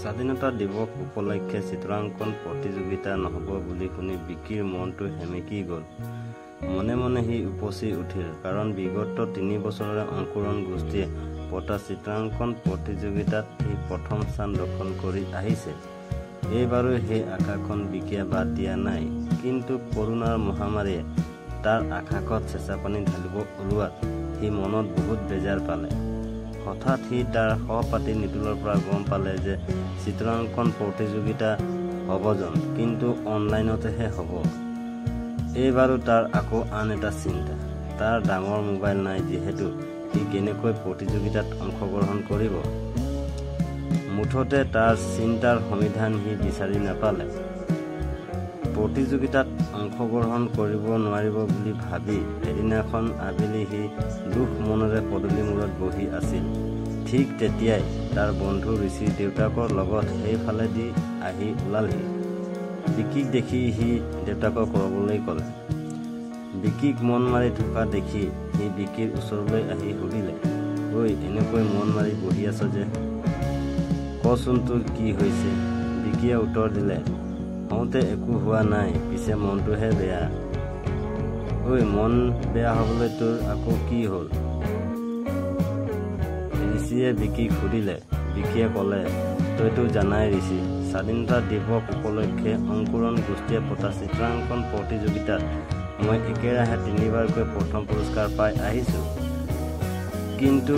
স্বাধীনতা দিৱস উপলক্ষে চিত্ৰাংকন প্ৰতিযোগিতা নহ'ব বুলি শুনি বিকিৰ মনটো সেমেকি গ'ল। মনে মনে সি উপচি উঠিল, কাৰণ বিগত 3 বছৰৰে অংকুৰণ গোষ্ঠীয়ে পতা চিত্ৰাংকন প্ৰতিযোগিতাত সি প্ৰথম স্থান দখল কৰি আহিছে। এইবাৰো সেই আশাখন বিকিয়ে বাদ দিয়া নাই। কিন্তু কৰোণাৰ মহামাৰীয়ে তাৰ আকাশত চেঁচাপানী ঢালিব ওলোৱাত সি মনত বহুত বেজাৰ পালে। হঠাৎ সি তাৰ সহপাঠী নিতুলৰ পৰা গম পালে যে চিত্ৰাংকন প্ৰতিযোগিতা হ'বজন, কিন্তু অনলাইনতহে হ'ব। এইবাৰো তাৰ আকৌ আন এটা চিন্তা, তাৰ ডাঙৰ মোবাইল নাই যিহেতু সি কেনেকৈ প্ৰতিযোগিতাত অংশগ্ৰহণ কৰিব। মুঠতে তাৰ চিন্তাৰ সমাধান সি বিচাৰি নাপালে। প্ৰতিযোগিতাত অংশগ্ৰহণ কৰিব নোৱাৰিব বুলি ভাবি এদিনাখন আবেলি সি দুখ মনেৰে পদূলি মূৰত বহি আছিল। ঠিক তেতিয়াই তাৰ বন্ধু ঋষিৰ দেউতাকৰ লগত সেইফালেদি আহি ওলালহি। বিকিক দেখি সি দেউতাকক ৰ'বলৈ ক'লে। বিকিক মন মাৰি থকা দেখি সি বিকিৰ ওচৰলৈ আহি সুধিলে, ঐ, এনেকৈ মন মাৰি বহি আছ যে, কচোন তোৰ কি হৈছে? বিকিয়ে উত্তৰ দিলে, হওঁতে একো হোৱা নাই, পিছে মনটোহে বেয়া। ঐ, মন বেয়া হ'বলৈ তোৰ আকৌ কি হ'ল? ঋষিয়ে বিকিক সুধিলে। বিকিয়ে ক'লে, তইতো জানাই ঋষি, স্বাধীনতা দিৱস উপলক্ষে অংকুৰণ গোষ্ঠীয়ে পতা চিত্ৰাংকন প্ৰতিযোগিতাত মই একেৰাহে 3বাৰকৈ প্ৰথম পুৰস্কাৰ পাই আহিছোঁ। কিন্তু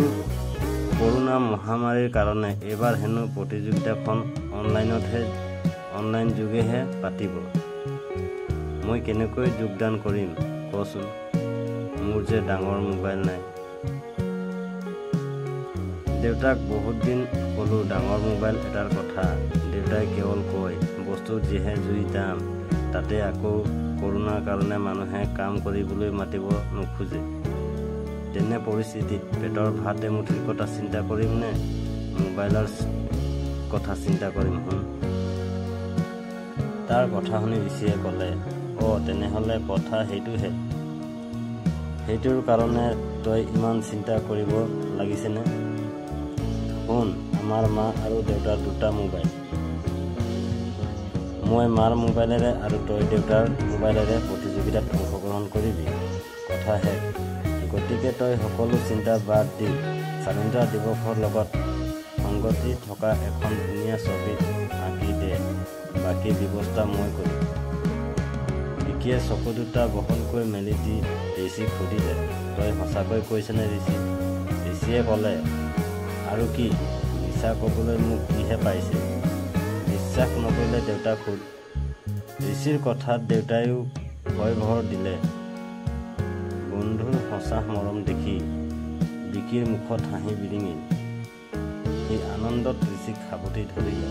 কৰোণা মহামাৰীৰ কাৰণে এইবাৰ হেনো প্ৰতিযোগিতাখন অনলাইন যোগেহে পাতিব। মই কেনেকৈ যোগদান কৰিম কচোন? মোৰ যে ডাঙৰ মোবাইল নাই। দেউতাক বহুত দিন ক'লোঁ ডাঙৰ মোবাইল এটাৰ কথা। দেউতাই কেৱল কয়, বস্তুৰ যিহে জুই দাম, তাতে আকৌ কৰোণাৰ কাৰণে মানুহে কাম কৰিবলৈ মাতিব নোখোজে। তেনে পৰিস্থিতিত পেটৰ ভাত এমুঠিৰ কথা চিন্তা কৰিম নে মোবাইলৰ কথা চিন্তা কৰিম শুন? তাৰ কথা শুনি ঋষিয়ে ক'লে, অ' তেনেহ'লে কথা সেইটোহে। সেইটোৰ কাৰণে তই ইমান চিন্তা কৰিব লাগিছেনে? শুন, আমাৰ মা আৰু দেউতাৰ 2টা মোবাইল। মই মাৰ মোবাইলেৰে আৰু তই দেউতাৰ মোবাইলেৰে প্ৰতিযোগিতাত অংশগ্ৰহণ কৰিবি। কথা শেষ। গতিকে তই সকলো চিন্তা বাদ দি স্বাধীনতা দিৱসৰ লগত সংগতি থকা এখন ধুনীয়া ছবি আঁকি দে, বাকী ব্যৱস্থা মই কৰিম। বিকিয়ে চকু দুটা বহলকৈ মেলি দি ঋষিক সুধিলে, তই সঁচাকৈ কৈছনে ঋষি? ঋষিয়ে ক'লে, আৰু কি মিছা ক'বলৈ মোক কিহে পাইছে? বিশ্বাস নকৰিলে দেউতাক সোধ। ঋষিৰ কথাত দেউতাইও হয়ভৰ দিলে। বন্ধুৰ সঁচা মৰম দেখি বিকিৰ মুখত হাঁহি বিৰিঙিল। সি আনন্দত ঋষিক সাৱটি ধৰিলে।